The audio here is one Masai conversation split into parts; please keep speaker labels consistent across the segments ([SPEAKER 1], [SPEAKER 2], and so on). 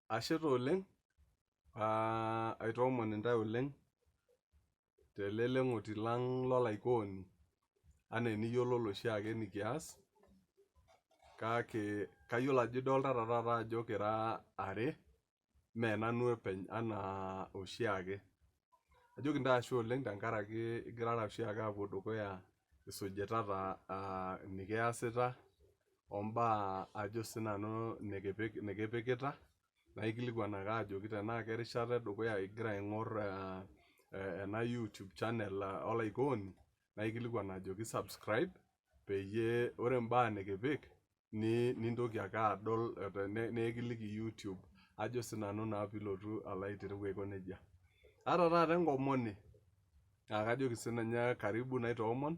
[SPEAKER 1] Ashe taa oleng, aitoomon intae oleng tele leng'oti lang lolaikooni anaa eniyiololo oshiake enikias, kake kayiolo ajo idoltata taata ajo kira are mee nanu openy anaa oshiake. Ajoki intae ashe oleng tenkaraki igirara oshiake apuo dukuya isujitata inikiasita ombaa ajo sinanu nikipikita naikilikuan ake ajoki tenaa kerishata edukuya igira aing'or ena YouTube channel olaikooni naikilikuan ajoki subscribe peyie ore imbaa nikipik nintoki ake adol naa ekiliki YouTube ajo sinanu naa piilotu alo aitereu aiko nejia. Aata taata enkomoni naa kajoki sininye karibu naitoomon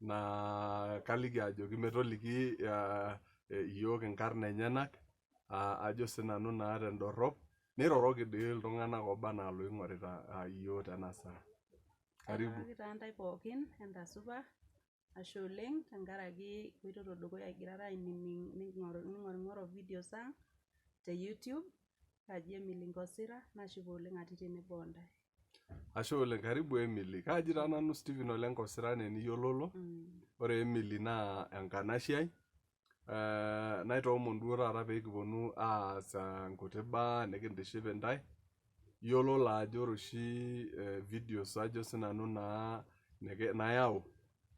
[SPEAKER 1] naa kaliki ajoki metoliki iyiook inkarn enyenak ajo sinanu naa tendorrop niroroki dii iltung'anak ooba anaa iloing'orita iyiook tena saa. Karibu.
[SPEAKER 2] Kairoroki taa intae pookin entasupa. Ashe oleng tenkaraki ipoitoto dukuya igirara ainining ning'orung'oru videos ang te YouTube. Kaji Emily Nkosira nashipa oleng atii tenebo ontae.
[SPEAKER 1] Ashe oleng, karibu Emily. Kaaji taa nanu Stephen Ole Nkosira enaa eniyiololo. Ore Emily naa enkanashe ai naitoomon duo taata pee kiponu aas nkuti baa nikintiship intae. Iyiololo ajo ore oshi videos ajo sinanu naa nayau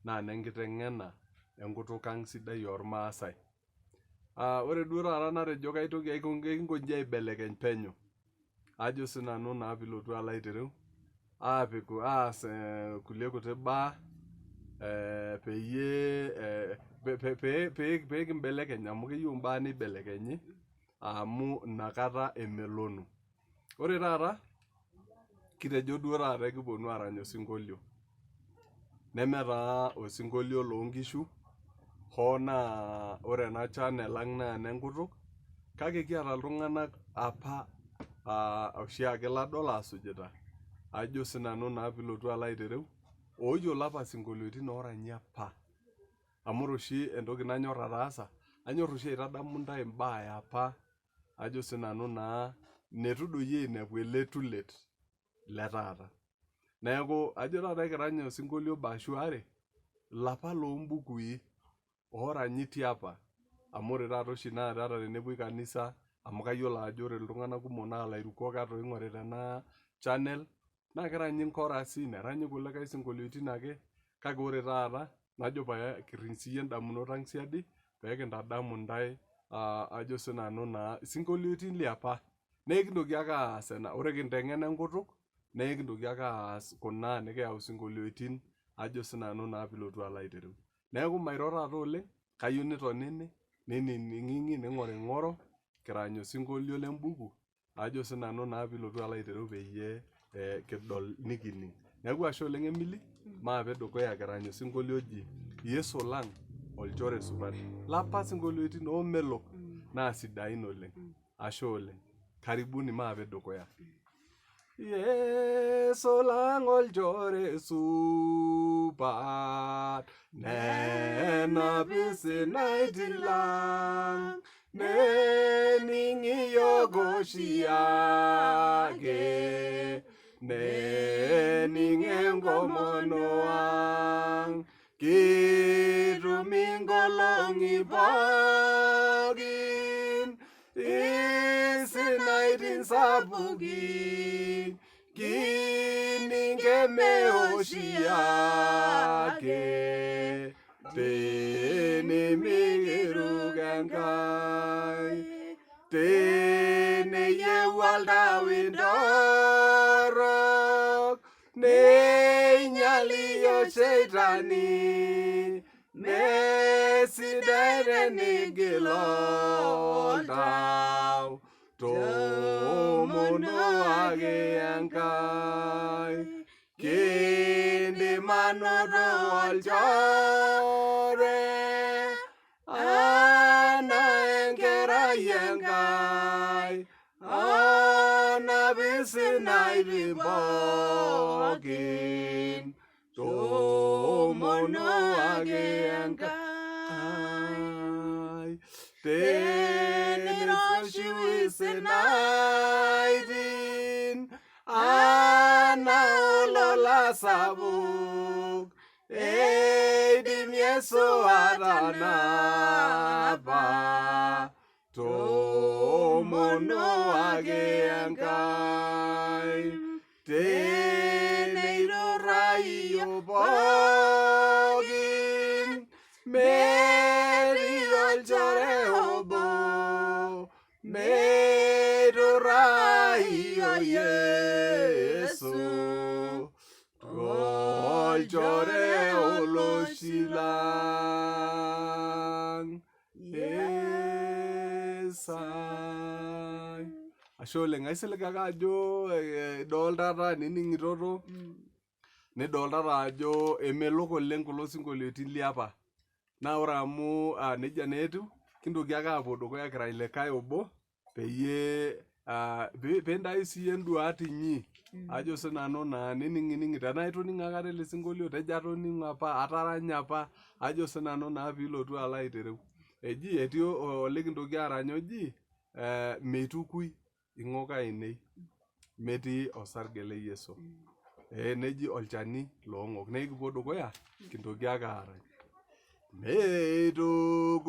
[SPEAKER 1] naa inenkiteng'ena enkutuk ang sidai olmaasai. Ore duo taata natejo kaitoki ekinko inji aibelekeny penyo ajo sinanu naa piilotu alo aitereu aapik aas kulie kuti baa peyie pee kimbelekeny amu keyieu imbaa nibelekenyi amu inakata emelonu. Ore taata kitejo duo taata ekiponu aarany osinkolio neme taa osinkolio loonkishu hoo naa ore ena channel ang naa enenkutuk kake kiata iltung'anak apa oshiake ladol aasujita ajo sinanu naa piilotu alo aitereu ooyiolo apa isinkolioitin ooranyi apa amu ore oshi entoki nanyorr ataasa anyorr oshi aitadamu intae imbaa e apa ajo sinanu naa neitu doi ainepu ele tulet le taata. Neeku ajo taata ekirany osinkolio obo ashu aare ilapa loombukui ooranyi tiapa amu ore taata oshi naa ata tenepuoi kanisa amu kayiolo ajo ore iltung'anak kumok naa ilairukok ata oing'orita ena channel naa keranyi inkorasi neranyi kulikae sinkolioitin ake kake ore taata najo pae kirriny siiyie indamunot ang siadi pee kintadamu intae ajo sinanu naa isinkolioitin liapa. Naa ekintoki ake aas ena, ore kinteng'ena enkutuk naa ekintoki ake aas kuna nikiyau isinkolioitin ajo sinanu naa piilotu alo aitereu. Neeku mairo taata oleng, kayieu nitonini, ninining'ing'i, ning'oring'oro kirany osinkolio lembuku ajo sinanu naa piilotu alo aitereu peyie kidol nikining. Neeku ashe oleng Emily, maape dukuya kirany osinkolio oji Yesu lang olchore supat. Lapa sinkolioitin oomelok naa sidain oleng. Ashe oleng. Karibuni maape dukuya. Yesu lang olchore supat nenap isinaiti lang nening iyiook oshiake nening enkomono ang Kitum inkolong'i pookin isinaitin sapukin kining emeoshiake tenimikiruk Enkai teneyieu oltau intorrok neinyal iyiook sheitani mesidai tenigil oltau toomono ake Enkai kindim anoto olchore Anaa enkerai Enkai, anap isinaitin pookin, toomono ake Enkai. Teniroshiu isinaitin, sapuk eidim Yesu atanapa toomonoaki Enkai teneiturrayio pookin metii olchore obo meiturrayio Yesu olchore oloshi lang Esai. Ashe oleng, aisilig ake ajo idoltata nining'itoto nidoltata ajo emelok oleng kulo sinkolioitin liapa. Naa ore amu nejia naa etiu, kintoki ake aapuo dukuya kirany likae obo peyie piintayu siiyie induat inyi ajo sinanu naa nining'ining'i tenaa itoning'o aikata ele sinkolio tejo atoning'o apa ataranya apa ajo sinanu naa piilotu alo aitereu. Eji etii olikintoki arany oji meitukui ing'ok ainei metii osarge le Yesu. Ee neji olchani loong'ok. Naa ekipuo dukuya kintoki ake aarany. Meitukui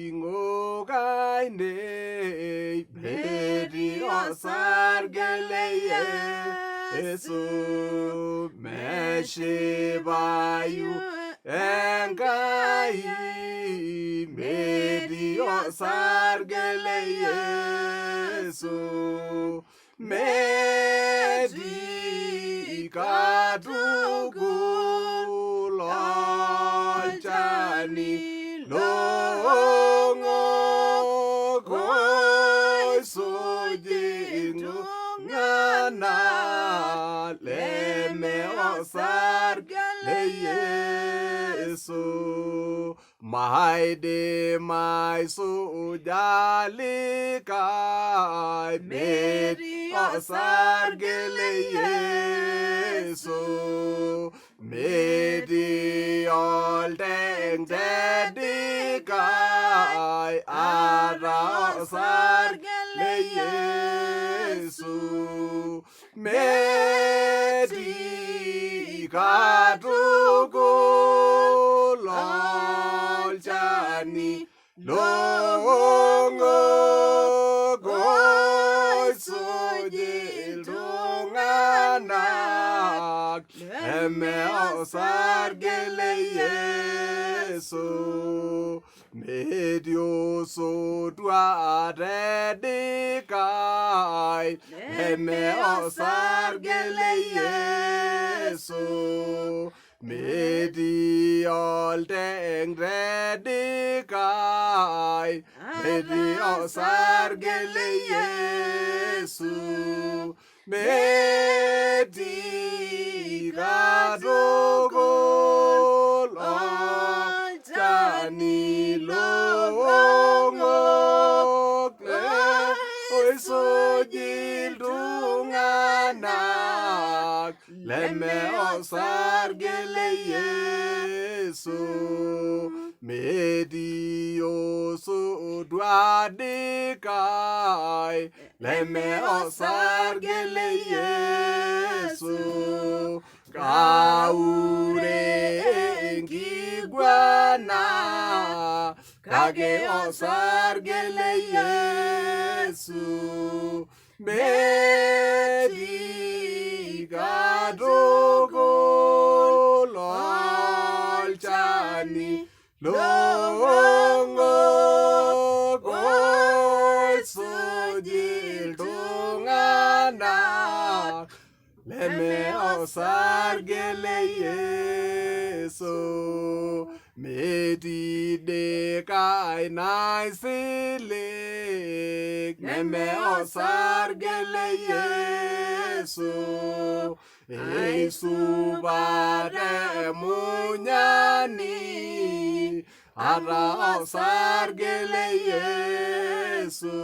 [SPEAKER 1] ing'ok ainei metii osarge le Yesu. Meshipayu Enkai metii osarge le Yesu metii katukul olchani loong'ok oisuj iltung'anak leme osarge le Yesu. Maidim aisuja likae metii osarge le Yesu. Metii olteng tedikai ata osarge le Yesu. Metii katukul olchani loong'ok oisuj iltung'anak leme osarge le Yesu. Metii osotua tedikai leme osarge le Yesu. Metii olteng tedikai metii osarge le Yesu. Metii katukul olchani loong'ok oisuj iltung'anak leme osarge le Yesu. Metii osotua dikai leme osarge le Yesu. Kaure enkiguana kake osarge le Yesu. Metii katukul olchani loong'ok oisuj iltung'anak leme osarge le Yesu. Metii dikai naisilig neme osarge le Yesu. Eisupat emunyani ata osarge le Yesu.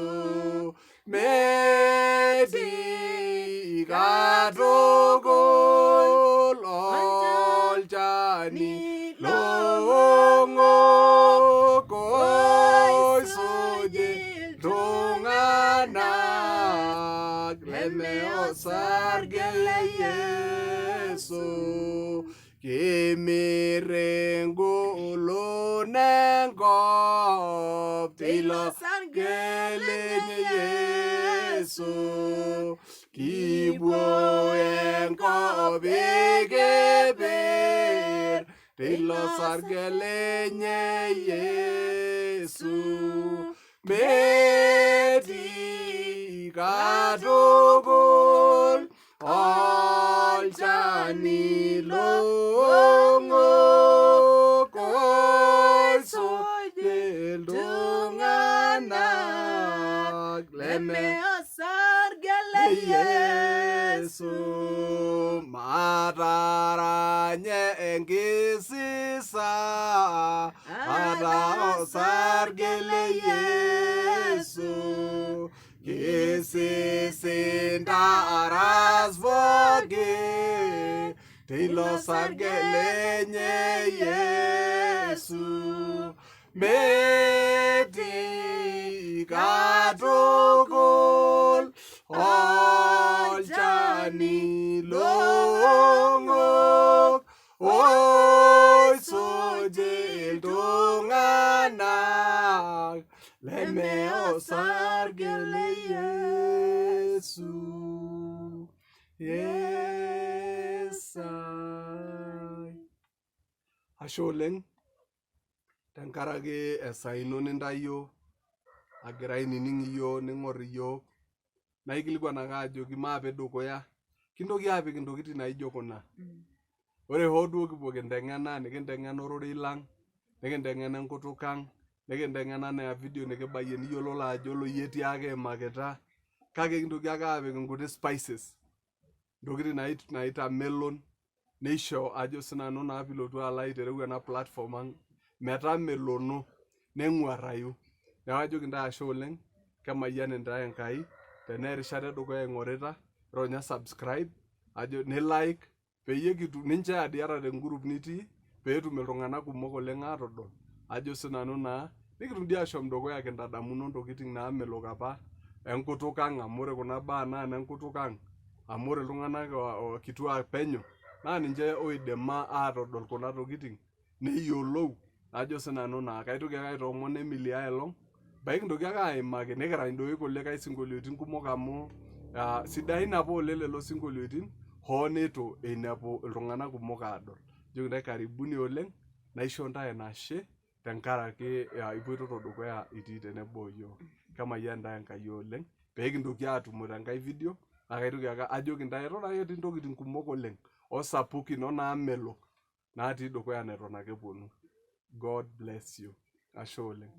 [SPEAKER 1] Metii katukul olchani loong'ok oisuj iltung'anak leme osarge le Yesu. Yesu. Kimir engolon enkop teilo sarge lenye Yesu. Kipuo enkop ekeper teilo sarge lenye Yesu. Metii katukul olchani long'ok oisuj iltung'anak leme
[SPEAKER 2] osarge le
[SPEAKER 1] Yesu. Mataranye enkisisa ata osarge le Yesu. Kisisintaras pooki teilo sarge lenye Yesu. Metii katukul olchani long'ok oisuj iltung'anak leme osarge le Yesu. Yesai. Ashe oleng tenkaraki esaa ino nintayio agira ainining iyiook ning'or iyiook naa ikilikuan ake ajoki maape dukuya kintoki aapik intokitin naijo kuna. Ore hoo duo kipuo kinteng'ena nikinteng'ena ororei lang, nikinteng'ena enkutuk ang, nikinteng'ena naa video nikibayie niyiololo ajo oloyieti ake iimakita kake kintoki ake aapik inkuti spices intokitin naitamelon neisho ajo sinanu naa piilotu alo aitereu ena platform ang metamelono neng'uarrayu. Neeku ajoki intae ashe oleng, kemayian intae Enkai, tenaa erishata edukuya ing'orita ronya subscribe ajo ni like peyie kitum ninchare dii ata te group nitii peetum iltung'anak kumok oleng aatodol ajo sinanu naa nikitum dii ashom dukuya kintadamuno ntokitin naamelok apa enkutuk ang amu ore kuna baa naa inenkutuk ang amu ore iltung'anak kituak penyo naa ninche oidima aatodol kuna tokitin neyiolou ajo sinanu naa kaitoki ake aitoomon Emily ai olong ebaiki kintoki ake aimaki nikirany doi kulikae sinkolioitin kumok amu uh, sidain apa oleng lelo sinkolioitin hoo neitu einepu iltung'anak kumok aadol. Ajoki intae karibuni oleng naisho intae enashe tenkaraki uh, ipoitoto dukuya itii tenebo oyiok. Kemayian intae Enkai oleng pee kintoki aatumo tenkae video naa kaitoki ake ajoki intae eton ake etii intokitin kumok oleng osapukin onaamelok natii dukuya neton ake eponu. God bless you. Ashe oleng.